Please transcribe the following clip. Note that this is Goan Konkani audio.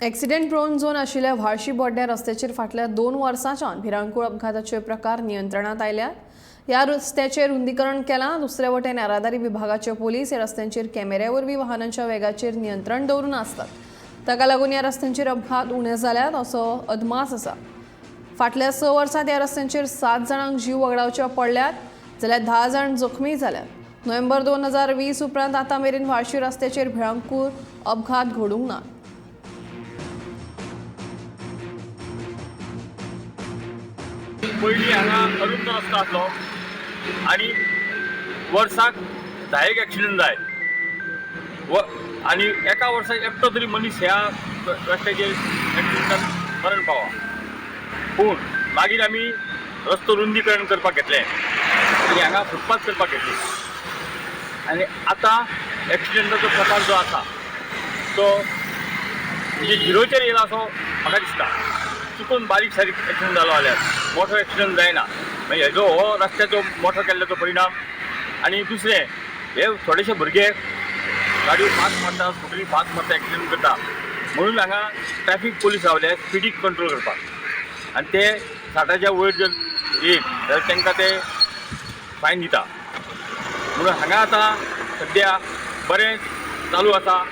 एक्सिडेंट प्रोन झोन आशिल्ल्या व्हाळशी बोड्ड्या रस्त्याचेर फाटल्या 2 वर्सांच्यान भिरांकूळ अपघाताचे प्रकार नियंत्रणात आयल्यात. ह्या रस्त्याचेर रुंदीकरण केलां. दुसरे वटेन येरादारी विभागाचे पोलीस ह्या रस्त्यांचेर कॅमेऱ्या वरवीं वाहनांच्या वेगाचेर नियंत्रण दवरून आसतात. ताका लागून ह्या रस्त्यांचेर अपघात उणे जाल्यात असो अदमास आसा. फाटल्या 6 वर्सांत ह्या रस्त्यांचेर 7 जाणांक जीव वगडावचे पडल्यात जाल्यार 10 जाण जखमी जाल्यात. नोव्हेंबर 2020 उपरांत आतां मेरेन व्हाळशी रस्त्याचेर भिरांकूळ अपघात घडूंक ना. पयलीं हांगा अरुंद रस्तो आसलो आनी वर्साक 10 एक्सिडंट जाय व आनी एका वर्साक एकटो तरी मनीस ह्या रस्त्याचेर एक्सिडंटान मरण पावा. पूण मागीर आमी रस्तो रुंदीकरण करपाक घेतलें आनी हांगा फुटपाथ करपाक घेतली आनी आतां एक्सिडंटाचो प्रकार जो आसा तो म्हणजे झिरोचेर येयला असो म्हाका दिसता. चुकून बारीक सारीक एक्सिडंट जालो जाल्यार मोठो एक्सिडंट जायना. मागीर हेजो हो रस्त्याचो मोठो केल्ल्याचो परिणाम. आनी दुसरें हे थोडेशे भुरगे गाडयो फास्ट मारता, स्कुटरी फास्ट मारता, एक्सिडंट करता. म्हणून हांगा ट्रॅफीक पोलीस रावले स्पिडीक कंट्रोल करपाक आनी ते 60च्या वयर जर येयत जाल्यार तांकां ते फायन दिता. म्हणून हांगा आतां सद्या बरें चालू आसा.